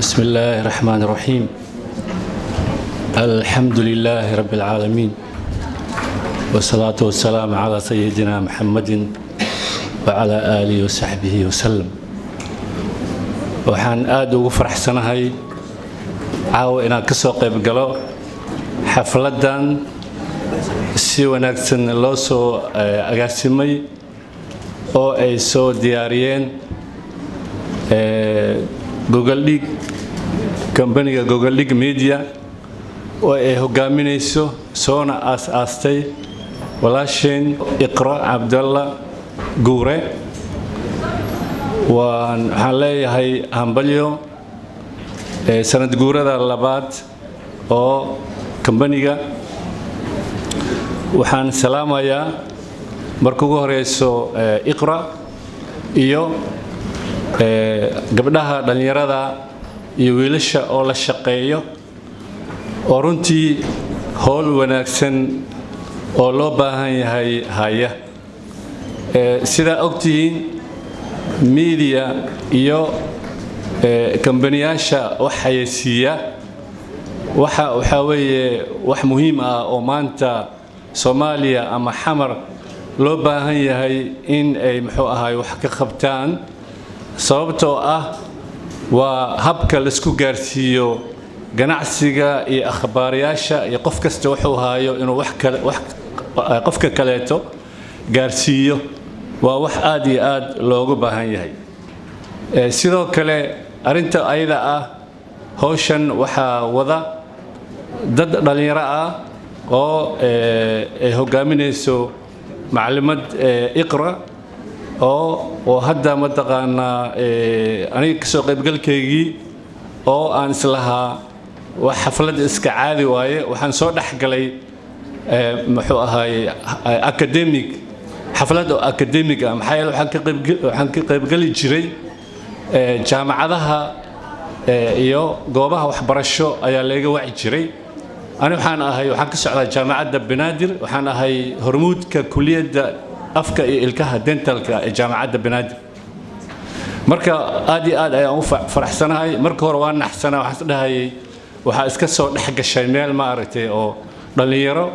بسم الله الرحمن الرحيم، الحمد لله رب العالمين، والصلاة والسلام على سيدنا محمد وعلى آله وصحبه وسلم. Waxaan aad ugu faraxsanahay caawa inaan ka soo qayb galo xafladdan si wanaagsan loo soo agaasimay oo ay soo diyaariyeen Gogoldhig, kambaniga Gogoldhig Media, oo ay hogaaminayso soona aas-aastay walaasheen Iqra Cabdalla Guure. Waxaan leeyahay hambalyo sanad guurada labaad oo kambaniga. Waxaan salaamayaa marka ugu horeyso Iqra iyo gabdhaha dhallinyarada iyo wiilasha oo la shaqeeyo, oo runtii howl wanaagsan oo loo baahan yahay haya. Sidaa ogtihiin, media iyo kambaniyaasha wax xayeysiiya waxaa weeye wax muhiim ah oo maanta Soomaaliya ama Xamar loo baahan yahay in ay, muxuu ahaay, wax ka qabtaan, sababtoo ah waa habka laisku gaarsiiyo ganacsiga iyo akhbaarayaasha iyo qof kasta wuxuu haayo inuu wax kale wax qofka kaleeto gaarsiiyo. Waa wax aad iyo aad loogu baahan yahay. Sidoo kale, arrinta ayada ah, hawshan waxaa wada dad dhallinyaro ah oo ay hogaaminayso macalimad Iqra, oo hadda mataqaanaa aniga kasoo qaybgalkaygii oo aan islahaa wax xaflad iska caadi waaye, waxaan soo dhex galay, muxuu ahaay, academic, xaflad oo academic ah. Maxaa yeele, waxaan ka qaybgeli jiray jaamacadaha iyo goobaha waxbarasho ayaa layga waci jiray. Ani waxaan ahay, waxaan ka socdaa Jaamacadda Banaadir. Waxaan ahay hormuudka kuliyadda afka iyo ilkaha, dentalka, ee Jaamacadda Banaadir. Marka aad iyo aad ayaan u faraxsanahay. Marka hore waan naxsanaa, waxaan isdhahayay waxaa iska soo dhex gashay meel, ma aragtay, oo dhallinyaro,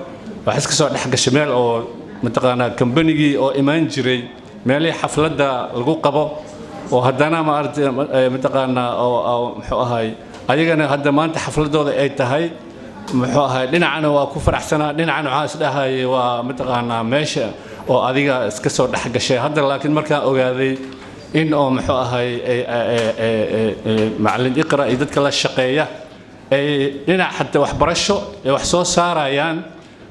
waxaa iska soo dhex gashay meel oo mataqaanaa kambanigii oo imaan jiray meelihii xafladda lagu qabo, oo haddana, ma aragtay, mataqaanaa oo muxuu ahay, ayagana hadda maanta xafladooda ay tahay. Muxuu ahay, dhinacana waa ku faraxsanaa, dhinacana waxaa isdhahayay waa mataqaanaa meesha oo adiga iska soo dhex gashay hadda. Laakiin markaan ogaaday in oo, muxuu ahay, macallin Iqra iyo dadka la shaqeeya ay dhinac xataa waxbarasho ay wax soo saarayaan,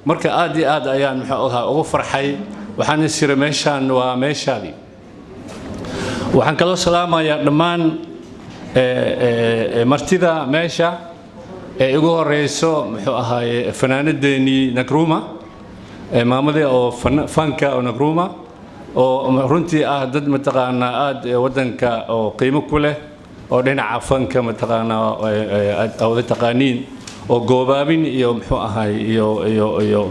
marka aad iyo aad ayaan, muxuu ahaa, ugu farxay. Waxaan is iri meeshaan waa meeshaadii. Waxaan kaloo salaamayaa dhammaan martida meesha ee ugu horeyso, muxuu ahaaye, fanaanadeenii Nagruma, maamadii oo fanka oo Nagruma, oo runtii ah dad mataqaanaa aad waddanka oo qiimo ku leh oo dhinaca fanka mataqaanaa aad wada taqaaniin, oo goobaabin iyo, muxuu ahay, iyo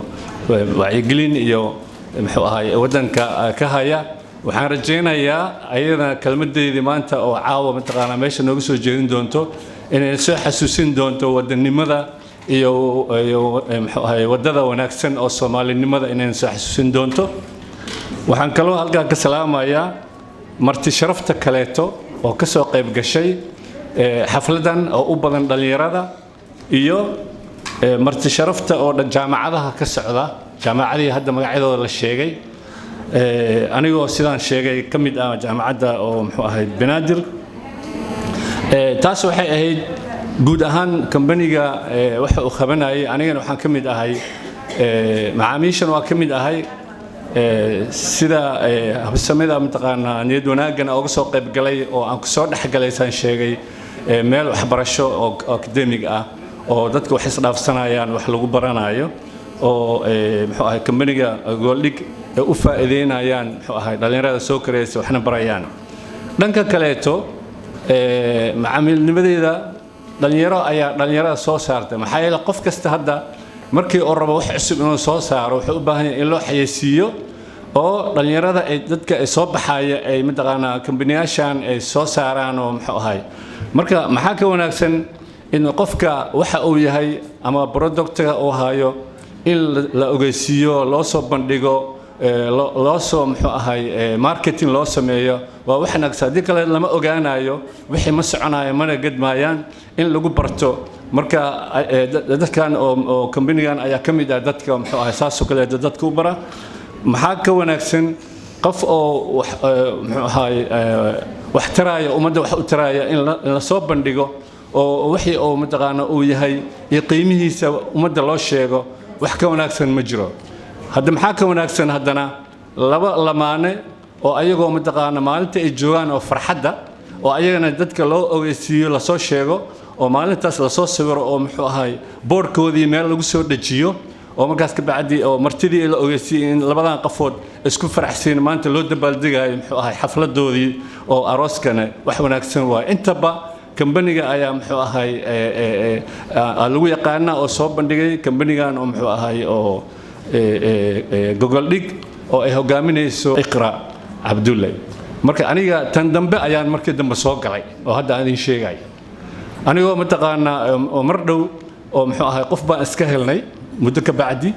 wacyigelin iyo, muxuu ahay, waddanka ka haya. Waxaan rajaynayaa ayadana kelmadeydii maanta oo caawa mataqaanaa meesha nooga soo jeedin doonto inay soo xasuusin doonto wadannimada iyo, muxuu ahay, waddada wanaagsan oo Soomaalinimada inay soo xasuusin doonto. Waxaan kaloo halkaa ka salaamayaa marti sharafta kaleeto oo ka soo qayb gashay xafladan, oo u badan dhallinyarada iyo marti sharafta oo dhan jaamacadaha ka socda, jaamacadihii hadda magacyadooda la sheegay. Anigoo sidaan sheegay ka mid ah jaamacadda oo, muxuu ahayd, Banaadir. Taas waxay ahayd guud ahaan kambaniga waxa uu qabanayay. Anigana waxaan ka mid ahay macaamiishan, waa ka mid ahay sida habsamida mataqaanaa niyad wanaagana oga soo qayb galay oo aan kusoo dhex galay, saan sheegay, meel waxbarasho oo academic ah oo dadka wax isdhaafsanayaan, wax lagu baranayo, oo, muxuu ahay, kambaniga Gogoldhig ay u faa'iideynayaan, muxuu ahay, dhallinyarada soo koraysa, waxna barayaan. Dhanka kaleeto, macaamiilnimadeeda dhalinyaro ayaa dhalinyarada soo saartay. Maxaa yeele, qof kasta hadda markii uu rabo wax cusub inuu soo saaro, wuxuu u baahan yahay in loo xayeysiiyo. Oo dhalinyarada ay dadka ay soo baxaya ay mataqaanaa kambaniyaashan ay soo saaraan oo muxuu ahay. Marka maxaa ka wanaagsan in qofka waxa uu yahay ama productga uu hayo in la ogeysiiyo, loo soo bandhigo, loo soo muxuu ahay marketing loo sameeyo? Waa wax wanaagsan. Haddii kale lama ogaanayo wixii, ma soconayo mana gedmaayaan in lagu barto. Marka dadkan oo kambanigan ayaa ka mid ah dadka muxuu ahay saasoo kale dadka u bara. Maxaa ka wanaagsan qof oo muxuu ahay wax taraya, ummadda wax u taraya, in la soo bandhigo oo wixii uu mataqaana uu yahay iyo qiimihiisa ummadda loo sheego? Wax ka wanaagsan ma jiro. Hadda maxaa ka wanaagsan haddana laba lamaane oo ayagoo mataqaana maalinta ay joogaan oo farxadda oo ayagana dadka loo ogeysiiyo, lasoo sheego oo maalintaas lasoo sawiro oo muxuu ahay boorkoodii meel lagu soo dhejiyo, oo markaas ka bacdi oo martidii la ogeysiiyey in labadan qofood isku faraxsiin maanta loo dabaaldegayo muxuu ahay xafladoodii oo arooskana, wax wanaagsan waay. Intaba kambaniga ayaa muxuu ahay lagu yaqaana oo soo bandhigay kambanigan oo muxuu ahay oo Gogoldhig oo ay hogaaminayso Iqra Cabdulle. Marka aniga tan dambe ayaan markii dambe soo galay oo hadda aan idin sheegay, anigoo mataqaanaa oo mar dhow oo muxuu ahay qof baan iska helnay muddo ka bacdi.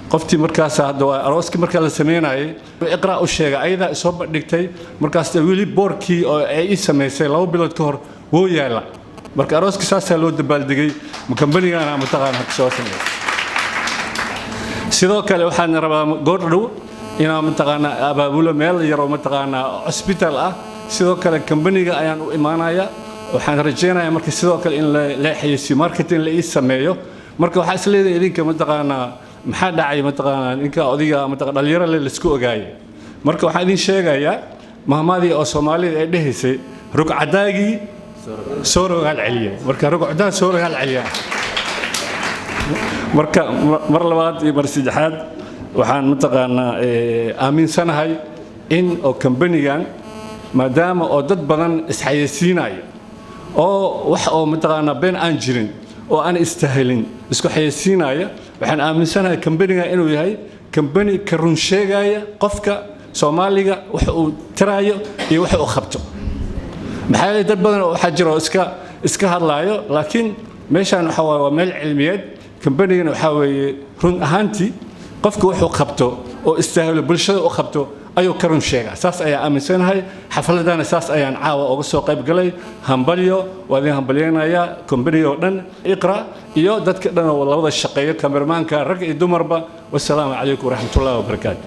Qoftii markaas hadda waa arooskii markaa la sameynayay Iqra u sheegay, ayadaa isoo bandhigtay. Markaas weli boorkii oo ay ii samaysay 2 bilood ka hor wuu yaala. Marka arooskii saasaa loo dabaaldegay, kambanigana mataqaanaa soo sameeyay. Sidoo kale waxaan rabaa goor dhow inaan mataqaanaa abaabulo meel yaroo mataqaanaa cusbitaal ah. Sidoo kale kambaniga ayaan u imaanaya. Waxaan rajaynayaa marka sidoo kale in la xayeysiiyo, marketing la ii sameeyo. Marka waxaa is leedahay idinka mataqaanaa maxaa dhacay, mataqaanaa ninka odiga mataqa dhalinyaro le laisku ogaayay. Marka waxaan idin sheegayaa mahmadii oo Soomaalida ay dhehaysay: "Rugcadaagii soo rogaal celiya." Marka rugcadaa soo rogaal celiya. Marka mar labaad iyo mar saddexaad waxaan mataqaanaa aaminsanahay in oo kambanigan, maadaama oo dad badan isxayeysiinayo oo wax oo mataqaanaa been aan jirin oo aan istahelin isku xayeysiinaya, waxaan aaminsanahay kambanigan inuu yahay kambani ka run sheegaya qofka Soomaaliga wax uu taraayo iyo wax uu qabto. Maxaa yeelay dad badan oo waxaa jira oo iska hadlaayo, laakiin meeshaan waxa waaye waa meel cilmiyeed. Kambanigana waxaa weeye run ahaantii qofka wuxuu qabto oo istaahilo bulshada u qabto ayuu ka run sheegaa. Saas ayaan aaminsanahay. Xafladana saas ayaan caawa uga soo qayb galay. Hambalyo, waa idin hambalyeynayaa kambaniga oo dhan, Iqra iyo dadka dhan oo labada shaqeeyo, kamermaanka, rag iyo dumarba. Wasalaamu calaykum waraxmatullahi wabarakaatu.